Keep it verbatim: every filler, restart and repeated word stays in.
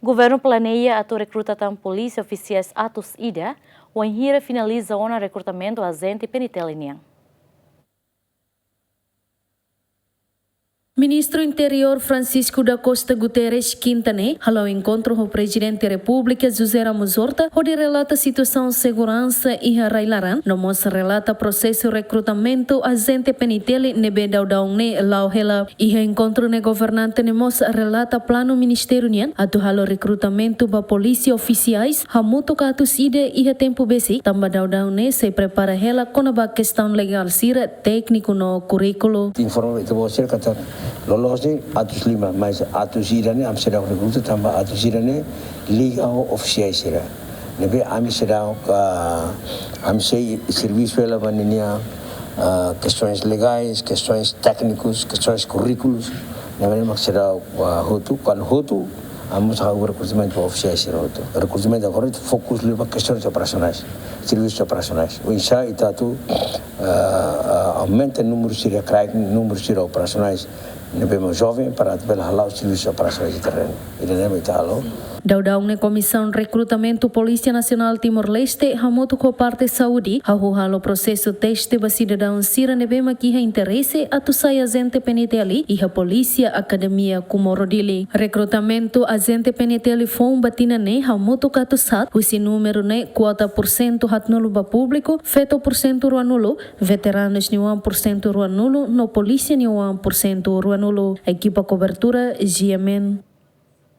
Governu planeia atu rekruta tan polísia ofisiais atus ida, wainhira finaliza ona rekrutamentu ajente P N T L nian. Ministru Interiór Francisco da Costa Guterres, kinta ne'e, hala'o enkontru ho Prezidente Repúblika José Ramos Horta, hodi relata situasaun seguransa iha rai-laran, no mós relata prosesu rekrutamentu ajente P N T L ne'ebé daudaun ne'e la'o hela. Iha enkontru ne'e governante ne'e mós relata planu ministériu nian atu halo rekrutamentu ba polísia ofisiais hamutuk atus ida iha tempu besik, tanba daudaun ne'e sei prepara hela kona-ba kestaun legál sira, tékniku no kurríkulu. Informa ita-boot sira katak loloos ne'e atus lima, mas atus ida ne'e ami seidauk rekruta tanba atus ida ne'e liga ho ofisiais sira. Ne'ebé ami seidauk, ah, ami sei servisu hela ba ninia, ah, kestaun legais, kestaun téknikus, kestaun kurríkulus. Ne'ebé mak seidauk, ah, hotu, kuandu hotu, ami mós halo rekrutamentu ba ofisiais sira hotu. Rekrutamentu agora fokus liu ba kestaun operasionais, servisu operasionais. Oinsá ita atu, ah, ah, aumenta númeru sira, kraik númeru sira operasionais ne'ebé mak joven para atu bele hala'o servisu operasionais iha terrenu. Ida-ne'e mak ita halo. Daudaun ne'e Komisaun Rekrutamentu Polísia Nasionál Timor-Leste hamutuk ho parte saúde hahú halo prosesu teste ba sidadaun sira ne'ebé mak iha interese atu sai ajente P N T L iha Polísia Akademia Comoro Dili. Rekrutamentu ajente P N T L foun ba tinan ne'e hamutuk atus haat, husi númeru ne'e kuota pursentu haatnulu ba públiku, feto pursentu ruanulu, veteranus nia oan pursentu ruanulu, no polísia nia oan pursentu ruanulu. Ekipa kobertura, G M N.